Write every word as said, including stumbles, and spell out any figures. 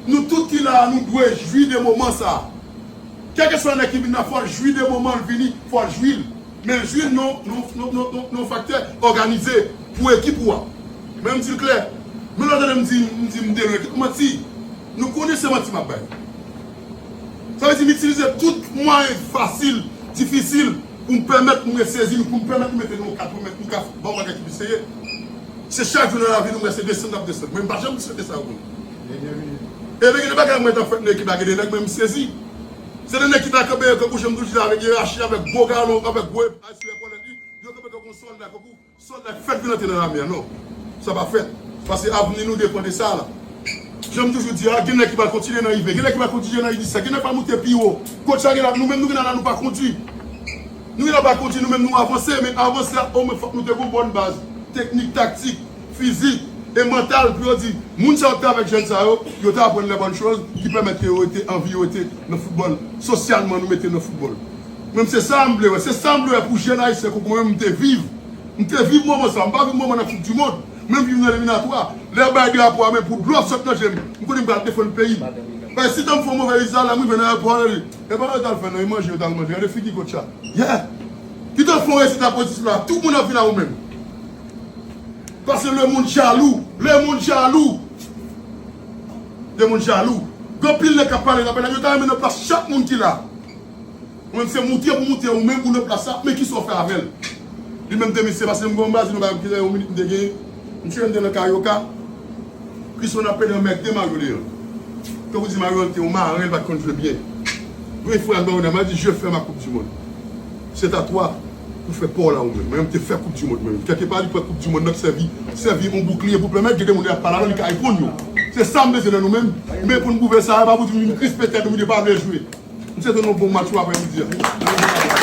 Nou tout ki la a, nou dwe jwi de moman sa a. Kèlkeswa nèg ki vin la, fò l jwi de moman l vini, fò l jwi l. Men l jwi l nan yon, nan yon, nan yon, nan yon, nan yon faktè òganize pou ekip ou a. Men m di l klè. Men lè w tande m di, m di m delwen, manti. Nou konnen se manti m ap bay. Sa vle di m itilize tout mwayen fasil, difisil, pou m pèmèt nou resezi nou, pou m pèmèt nou mete nou o kat, pou m ka ba w bagay ki pi serye. Se chak jou nan lavi nou, mwen se desann n ap desann. Mwen, m pa janm swete sa, ou konn. E gen de bagay mwen t ap fèt nan ekip la, gen de nèg mwen m sezi. Se de nèg ki ta kanpe yo tankou jan m toujou di avèk yerachi, avèk gwo galon, avèk gwo eswiyè kolèt li. Yo kanpe tankou yon sòlda, tankou sòlda k fèt vin antre nan lame a. Non. Sa pa fèt. Paske avni nou depann de sa la. Jan m toujou di a, gen nèg ki pral kontinye nan U V, gen nèg ki pral kontinye nan U disèt, gen nèg ki pral moute pi wo. Kotch la gen la, nou menm nou gen la, nou pa kondui. Nou gen la pa kondui, nou menm nou avanse, men avanse a, omwen fòk nou te gon bòn baz, teknik, taktik, fizik e mantal pou yo di, moun sa yo k te avèk jèn sa yo, yo te aprann lè bòn choz ki pèmèt ke yo rete anvi, yo rete nan foutbòl, sosyalman nou mete nan foutbòl. Men se sa m vle wè, se sa m vle wè pou jèn ayisyen kòm mwen menm m te viv. M te viv moman sa, m pa viv moman nan koup di mond, men m viv nan eliminatwa. Lè yo bay drapo a, men pou dlo ap sot nan je m, m konnen m pral defann peyi m. Paske si tan m fè yon move izay la, m rive nan ayewopò a, e pa yo t al fè non, e manje yo t al manje. Gade figi kotch la. Yeah! Kite w fè yon rezilta pozitif la, tout moun ap vin a ou menm. Paske lemonn jalou, lemonn jalou. Lemonn jalou. Gen anpil nèg k ap pale, k ap pale, yo ta renmen nan plas chak moun ki la. Ou menm se moute pou moute ou menm ou nan plas la, men kisa w fè avè l? Li menm te misye, paske m gen yon baz, nou pa ki te yon minit m te genyen. M chire m te nan Carioca. Christian ap pede anmède Mario Leon. Tankou di Mario te yon maren, l pa t konn jwe byen. Mwen frè l ba w nan, mwen di, je fè ma coupe du monde. C'est à toi pou fè pa w la ou menm. Mwen menm te fè coupe du monde mwen menm. Kèlkepa li pran coupe du monde nan sèvi, sèvi yon boukliye pou pèmèt gen de moun ap pale avè l, li ka reponn yo. Se sa m bezwen nan nou menm. Men pou n pwouve sa, e pa pou di m krispe tèt ou, m di pa vle jwe. M swete nou bon match pou aprèmidi a.